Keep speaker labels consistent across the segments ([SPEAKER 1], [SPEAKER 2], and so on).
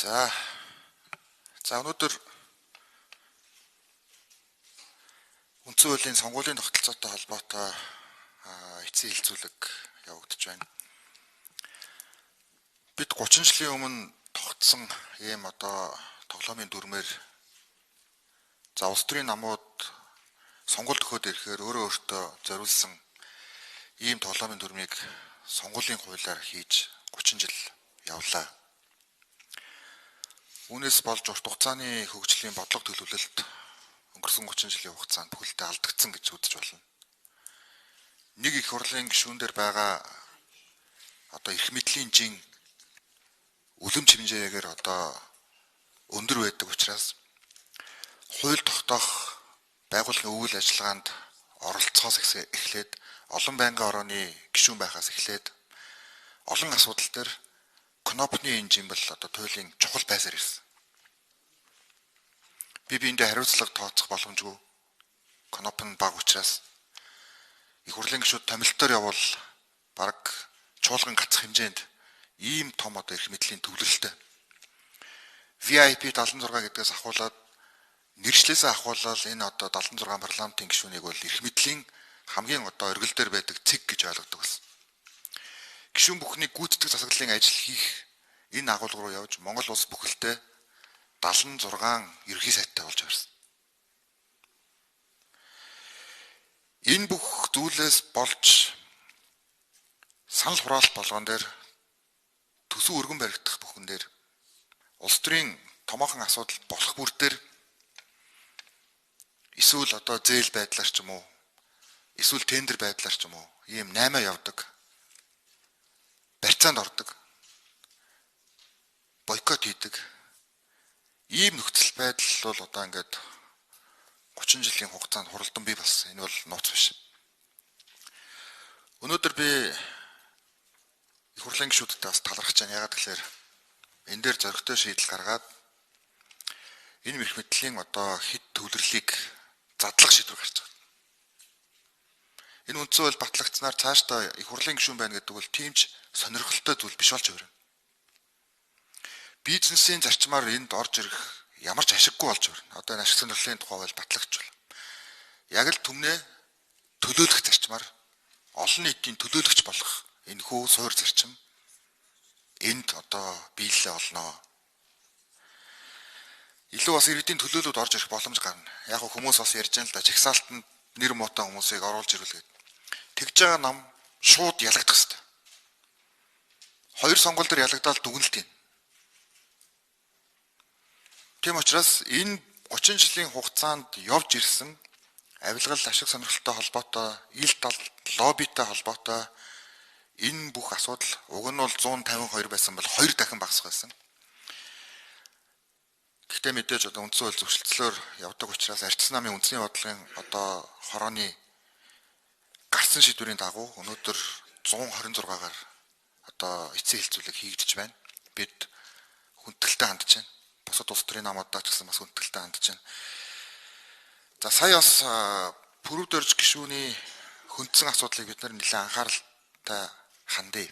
[SPEAKER 1] За өнөөдөр үндсэн хуулийн сонгуулийн тогтолцоотой холбоотой эцсийн хэлцүүлэг явагдаж байна. Бид 30 жилийн өмнө тогтсон ийм одоо тоглоомын дүрмээр за улс төрийн намууд сонгуульд өгөхөд ирэхээр өөрөө өөртөө зориулсан ийм тоглоомын дүрмийг сонгуулийн хуулиар хийж 30 жил явлаа. Үүнээс болж урт хугацааны хөгжлийн бодлого төлөвлөлт өнгөрсөн 30 жилийн хугацаанд бүхэлдээ алдагдсан гэж үзэж болно. Нэг их хурлын гишүүн дээр байгаа одоо эрх мэдлийн жин үлэмж хэмжээгээр одоо өндөр байдаг учраас хууль тогтоох байгууллагын үйл ажиллагаанд оролцохоос эхлээд олон байнгын орооны гишүүн байхаас эхлээд олон асуудал дээр кнопны энэ жин бол одоо туйлын чухал байсаар ирсэн. Би биендээ хариуцлага тооцох боломжгүй. Кноп нь бага учраас их хурлын гишүүд томилтоор явбал бараг чуулган гацах хэмжээнд ийм том одоо эрх мэдлийн төвлөрөлтэй. VIP 76 гэдгээс ахуулаад нэршлээсээ ахуулаад энэ одоо 76 парламентын гишүүнийг бол эрх мэдлийн хамгийн одоо оргил дээр байдаг цэг гэж ойлгодог болсон. Гишүүн бүхний гүйцэтгэх засаглалын ажил хийх энэ агуулга руу явж Монгол улс бүхэлдээ 76 ерөнхий сайдтай болж аварсан. Энэ бүх зүйлээс болж санал хураалт болгон дээр төсөв өргөн баригдах бүхэн дээр улс төрийн томоохон асуудал болох бүр дээр эсвэл одоо зээл байдлаар ч юм уу эсвэл тендер байдлаар ч юм уу ийм 8 явдаг, барьцаанд ордог, бойкот хийдэг ийм нөхцөл байдал бол одоо ингээд 30 жилийн хугацаанд хуралдан бий болсон. Энэ бол нууц биш. Өнөөдөр би их хурлын гишүүдтэй бас талархаж байна. Яагаад гэхээр энэ дээр зоригтой шийдэл гаргаад энэ эрх мэдлийн одоо хэд төвлөрлийг задлах шийдвэр гарч байгаа. Энэ үндсэн хууль батлагдсанаар цаашдаа их хурлын гишүүн байна гэдэг бол тийм ч сонирхолтой зүйл биш болж хувирна. Бизнесийн зарчмаар энд орж ирэх ямар ч ашиггүй болж хувирна. Одоо энэ ашиг сонирхлын тухай хууль батлагдчихвал. Яг л түмнээ төлөөлөх зарчмаар олон нийтийн төлөөлөгч болох энэхүү суур зарчим энд одоо биелэлээ олноо. Илүү бас иргэдийн төлөөлөлд орж ирэх боломж гарна. Яг хүмүүс бас ярьж байгаа л да. Чагсаалтанд нэр муутай хүмүүсийг оруулж ирвэл гээд. Тэгж байгаа нам шууд ялагдах хэвээр. Хоёр сонгуул дээр ялагдаад дүгнэлт юм. Тийм учраас энэ 30 жилийн хугацаанд явж ирсэн авилгал ашиг сонирхолтой холбоотой, ил тал лоббитой холбоотой энэ бүх асуудал уг нь бол 152 байсан бол 2 дахин багасах байсан. Гэхдээ мэдээж одоо үндсэн хууль зөрчилдлөөр явдаг учраас арчсан намын үндэсний бодлогын одоо хорооны гарсан шийдвэрийн дагуу өнөөдөр 126-гаар одоо эцсийн хэлцүүлэг хийгдэж байна. Бид хүндэтгэлтэй хандж байна. Бусад улс төрийн намуудаа ч гэсэн бас хүндэтгэлтэй хандж байна. За сая бас Пүрэв дөрж гишүүний хөндсөн асуудлыг бид нар нэлээд анхааралтай хандъя.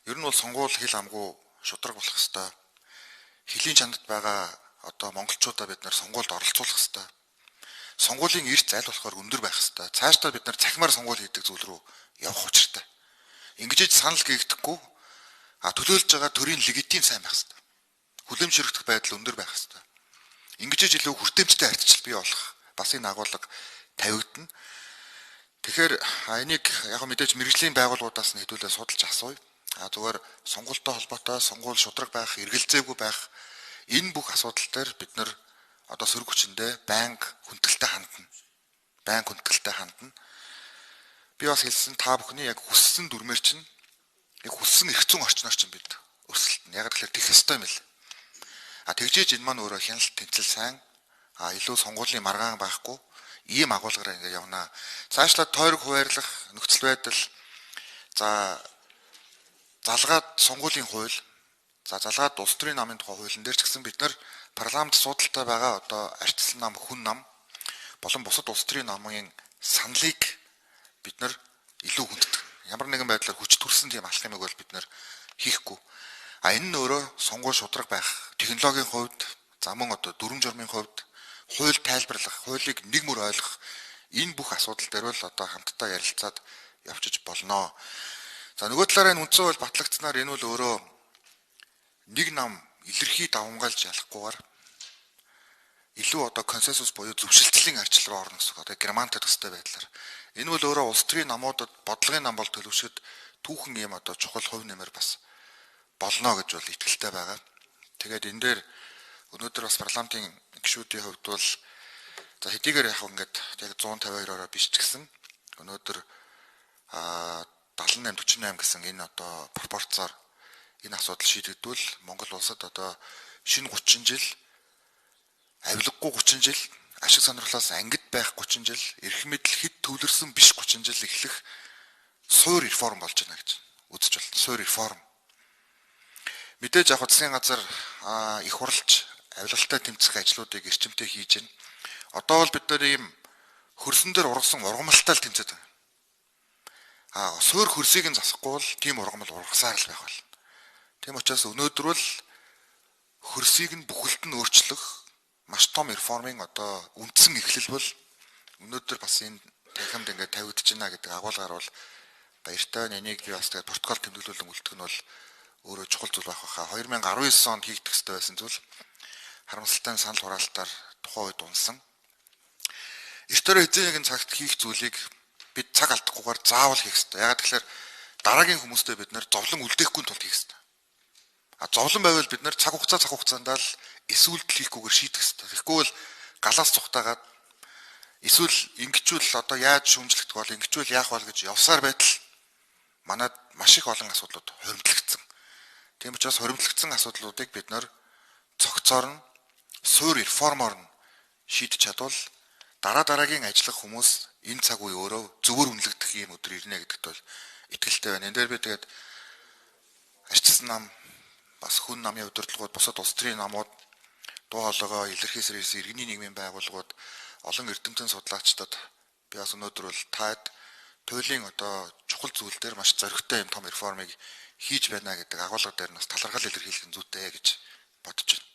[SPEAKER 1] Ер нь бол сонгуул хил амгүй шударга болох ёстой. Хөлийн чандад байгаа одоо монголчуудаа бид нар сонгуульд оролцуулах ёстой. Сонгуулийн эрс аль болохоор өндөр байх ёстой. Цаашдаа бид нар цахимаар сонгуул хийдэг зүйл рүү явах учиртай. Ингэж санал гэгдэхгүй төлөөлж байгаа төрийн легитим сайн байх ёстой. Хүлэмжшөрөгдөх байдал өндөр байх ёстой. Ингэж илүү хүртээмжтэй ардчил бий болох бас энэ агуулга тавигдана. Тэгэхээр энийг яг мэдээж мэргэжлийн байгууллагуудаас нь хэдүүлээ судалж асууя. Зүгээр сонгуультай холбоотой сонгуул шударга байх, эргэлзээгүй байх энэ бүх асуудал дээр бид нар одоо сөрөг хүчиндээ байнга хүндэтгэлтэй хандна. Байнга хүндэтгэлтэй хандна. Би бас хэлсэн та бүхний яг хүссэн дүрмээр чинь яг хүссэн эрх зүйн орчноор чинь бид өрсөлдөнө. Яг тэгэхээр тех ёстой юм л. Тэгжээж энэ маань өөрөө хяналт тэнцэл сайн илүү сонгуулийн маргаан байхгүй ийм агуулгаар ингэ явна. Цаашлаад тойрог хуваарлах нөхцөл байдал за залгаад сонгуулийн хууль за залгаад улс төрийн намын тухай хуулийн дээр ч гэсэн бид нар парламент суудалтай байгаа одоо арчилсан нам, хүн нам болон бусад улс төрийн намын саналыг бид нар илүү хүндэтгэх. Ямар нэгэн байдлаар хүч төрсөн тийм алах юмыг бол бид нар хийхгүй. А энэ нь өөрөө сонгуул шударга байх, технологийн хувьд, за мөн одоо дүрм журмын хувьд, хууль тайлбарлах, хуулийг нэг мөр ойлгох энэ бүх асуудал дээр бол одоо хамтдаа ярилцаад явчих болно. За нөгөө талаараа энэ үндсэн хууль батлагдсанаар энэ бол өөрөө нэг нам илэрхий давамгайлж ялахгүйгээр илүү одоо консенсус буюу зөвшөлтлийн арчил руу орно гэсэн үг. Одоо Германтай төстэй байдлаар. Энэ бол өөрөө улс төрийн намуудад бодлогын нам бол төлөвшөхөд түүхэн ийм одоо чухал хувь нэмэр бас болно гэж бол итгэлтэй байгаа. Тэгээд энэ дээр өнөөдөр бас парламентын гишүүдийн хувьд бол за хэдийгээр яг ингээд яг 152-ороо биш ч гэсэн өнөөдөр 78 48 гэсэн энэ одоо пропорцоор энэ асуудал шийдэгдвэл Монгол улсад одоо шинэ 30 жил авилгагүй 30 жил, ашиг сонирхлоос ангид байх 30 жил, эрх мэдэл хэд төвлөрсөн биш 30 жил эхлэх суур реформ болж байна гэж үзэж байна. Суур реформ. Мэдээж яг засгийн газар их хурлж авилгалтай тэмцэх ажлуудыг эрчимтэй хийж байна. Одоо бол бид нар ийм хөрсөн дээр ургасан ургамалтай л тэмцээд байна. Суур хөрсийг нь засахгүй бол тийм ургамал ургасаар л байх болно. Тийм учраас өнөөдөр бол хөрсийг нь бүхэлд нь өөрчлөх маш том реформын одоо үндсэн эхлэл бол өнөөдөр бас энэ танхимд ингээд тавигдаж байна гэдэг агуулгаар бол баяртай байна. Энийг би бас тэгээд протокол тэмдэглүүлэн үлдэх нь бол өөрөө чухал зүйл байх байхаа. 2019 онд хийгдэх ёстой байсан зүйл харамсалтай нь санал хураалтаар тухайн үед унсан. Эрт өрөө эзэн нэгэн цагт хийх зүйлийг бид цаг алдахгүйгээр заавал хийх ёстой. Яагаад гэхээр дараагийн хүмүүстэй бид нэр зовлон үлдээхгүй тулд хийх ёстой. А зовлон байвал бид нэр цаг хугацаанд л эсүүлдэл хийхгүйгээр шийдэх ёстой. Тэгэхгүй бол галаас цухтаагаад эсвэл ингэчүүл одоо яаж шүүмжлэгдэх бол ингэчүүл яах бол гэж явсаар байтал манад маш их олон асуудлууд хоримтлагдсан. Тийм учраас хоримтлагдсан асуудлуудыг бид нэр цогцоор нь суур реформоор нь шийдэж чадвал дараа дараагийн ажиллах хүмүүс энэ цаг үе өөрөө зөвөр үнэлэгдэх ийм өдөр ирнэ гэдэгт бол итгэлтэй байна. Энэ дээр би тэгээд арчсан нам бас хүн намын удирдлагууд, бусад улс төрийн намууд, дуу хоолойгоо илэрхийлсээр ирсэн иргэний нийгмийн байгууллагууд, олон эрдэмтэн судлаачдад би бас өнөөдөр бол таад туйлын одоо чухал зүйл дээр маш зоригтой юм том реформыг хийж байна гэдэг агуулга дээр нь бас талархал илэрхийлэх нь зүйтэй гэж бодож байна.